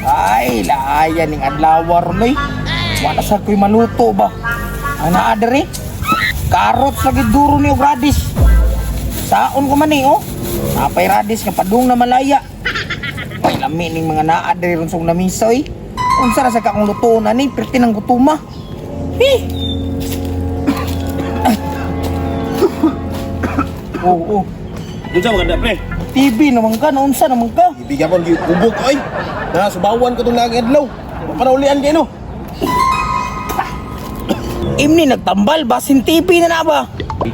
Ay, laaya ning adlaw ron oy. Wala sa ko'y maluto ba. Ang naa diri. Carrots lagi duro ni og radish. Saon ko man eh, oh. Napay radish nga padung na malaya. Ay, lami ning mga naa diri ron sa lamisa oy. Unsa ra sa kakong lutoon ani, perti ng gutuma. Hi. Oh, oh. Unsa maganda, pre? TV naman ka, naunsa naman ka. Ibigyan ko ubok oy. Na subawan ko tong lagi adlaw. Panaulian kay no. Imni nagtambal, basin TV na na ba?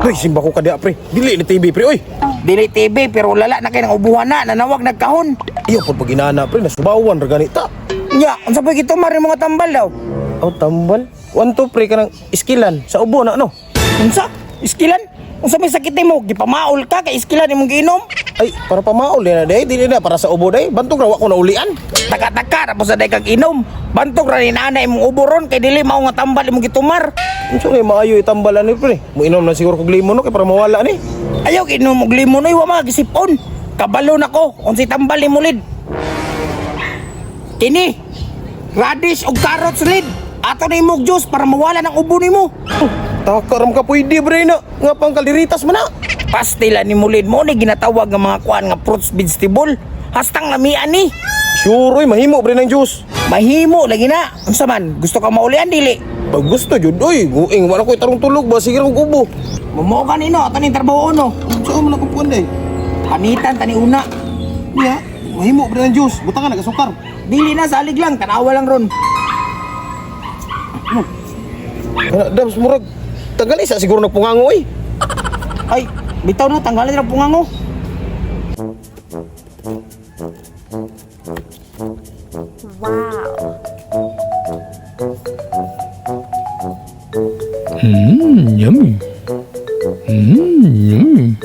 Uy, simba ko kada, pre. Dili ni TV, pre, oy. Dili TV pero lala na kay nang ubuhan na, nanawag nagkahon. Iyo pud paginana, pre, nasubawan ra ganita. Nya, unsa pa gitumar yung mga tambal daw? Aw tambal. One two, pre, kanang iskilan sa ubo na no. Unsa? Iskilan? Unsa may sakit nimo? Gipamaol ka kay iskilan imong giinom? Ay, para pamaol na day, dili na para sa ubo day. Bantog ra wa ko naulian. Taka-taka tapos sa day kag inom. Bantog ra ni nana imong ubo ron kay dili mao nga tambal imong gitumar. Unsa kay maayo itambalan ni, pre? Muinom na siguro kog limon no kay para mawala ni. Ayaw giinom og limon oy, wa mga gisipon. Kabalo nako unsay tambal nimo lid. Kini radish og carrots lid. Ato na imong juice para mawala ng ubo nimo. Oh, taka ra man ka pwede, pre, na. Nga pang kalderitas man na. Pastila ni mulid mo ni ginatawag nga mga kuan nga fruits vegetable. Hastang lamian ni. Sure, oy, mahimo pre ng juice. Mahimo lagi na. Unsa man, gusto ka maulian dili? Pag gusto jud oy, guing wala ko'y tarong tulog ba sige ra kog ubo. Mamuo ka nino, ato ning trabaho no. Saan man ako puan day? Panitan tani una. Niya, mahimo pre ng juice. Butangan nagasukar. Dili na salig lang, tanawa lang ron. Kana dams murag tagal isa siguro nagpungango oy. Ay, bitaw no, tanggalin ra pungango. Wow. Yummy. Yummy.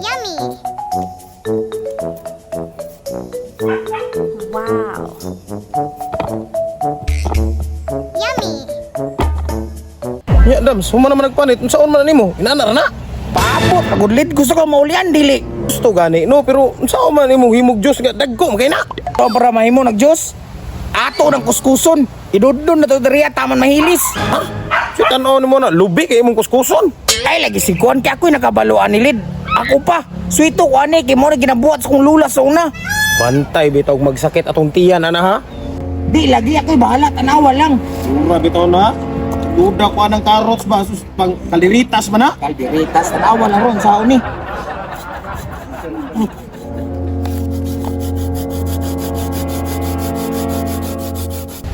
Yummy. Wow. Yummy. Nya dams, human naman nagpanit. Unsaon man na nimo? Inana ra na. Paabot, pagudlid gusto ka maulian dili. Gusto gani no, pero unsaon man nimo himog juice nga dagko man kay na. To para mahimo nag juice. Ato ng kuskuson. Idudon na to diriya taman mahilis. Ha? Si tan-aw nimo na lubi kay imong kuskuson. Ay lagi si kuan kay ako'y nakabaluan ni Lid. Ako pa, sweeto ko ani kay mo na ginabuhat sa kong lula sa una. Bantay bitaw magsakit atong tiyan ana ha. Di lagi ako'y bahala tanawa lang. Sura bitaw na. Duda ko anang carrots ba sus pang kalderitas man na. Kalbiritas, tanawa lang ron sa ni.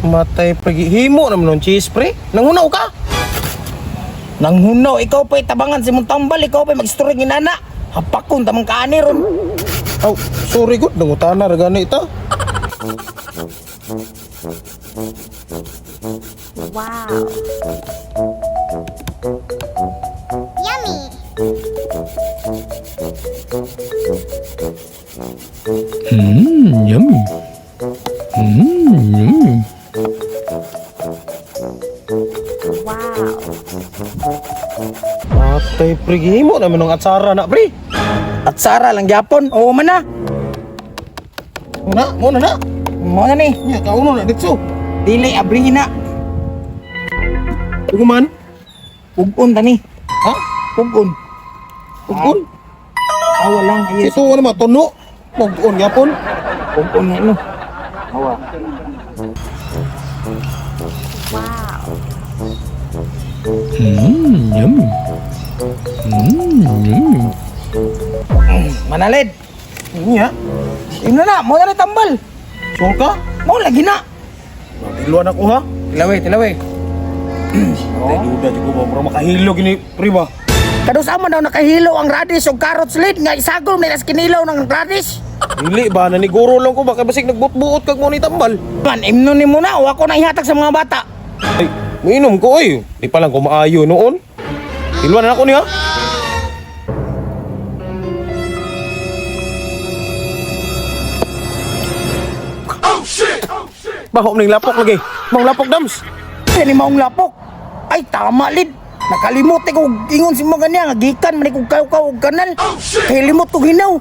Matay pre, himo naman nun cheese pre. Nanghunaw ka. Nanghunaw, ikaw pa'y tabangan si mong tambal, ikaw pa'y mag-story ginana. Hapakon, tamang kaani ron. Aw, sorry good, nangutana ra gani ita. Wow. Yummy. Yummy. Yummy. Wow. Matay pre, gihimo naman nung atsara na pre. At Sara lang gyapon, oo man na. Muna, muna na. Mo na ni, Nya, kauno na ditso. dili abrihin na. Uguman? Pugon tani, Ha? pugon. Ugon? Awa lang, ayos. Ito ano ma tuno. Pugon gyapon. Pugon nga no. Awa. Wow. Yummy. Yummy. Manalid, Nya, ino na, mo na ni tambal. sure ka? Mo lagi na. Diluan ako ha. Tilawi, tilawi. Matay duda jud ko ba mura makahilo gini pre ba. Kadus ama daw nakahilo ang radish o carrots lid nga isagol nila sa kinilaw ng radish. Dili ba naniguro lang ko ba kay basig nagbuot-buot kag mo ni tambal. Man, imno ni mo na o ako na ihatag sa mga bata. Ay, muinom ko oy. Di pa lang ko maayo noon. Diluan na ako niya. Baho ning lapok lagi. Mang lapok dams. Kaya ni maong lapok. Ay, tama lid. Nakalimot ko ingon si mga niya nga gikan man ko kaw-kaw og kanal. Kay limot ko ginaw.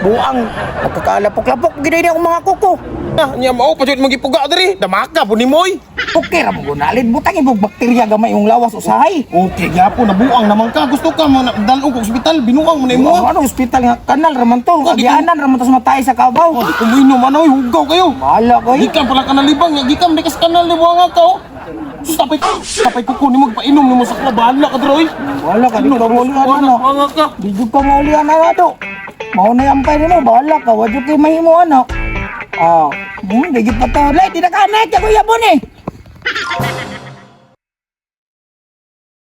Buang, nagkakalapok-lapok gid ni akong mga kuko. Ah, nya mao pa jud mong gipuga diri. Damaka po ni moy. Okay ra mo gunalid, butang ibog bakterya gamay yung lawas usahay. Okay gyapon nabuang naman ka. Gusto ka mo dalong kog ospital, binuang mo na imo. Ano, ospital nga kanal raman to, Oh, di ko- agianan raman to sa matay sa kabaw. Oh, di ko moinom ano, oy, hugaw kayo. Bahala ko eh. Gikan pala ka nalibang, nga gikan di ka sa kanal ni buanga ka oh. Sus, tapay tapay kuko nimo painom nimo sa klaba, bahala ka diri oy. Bahala ka, di ka maulian ano. Buanga ka. Di jud ka maulian na do. Mao na yung ampay nimo, bahala ka, wa jud kay mahimo ano. Ah, di jud pa to. Lay, di na ka anak, ako yabon eh.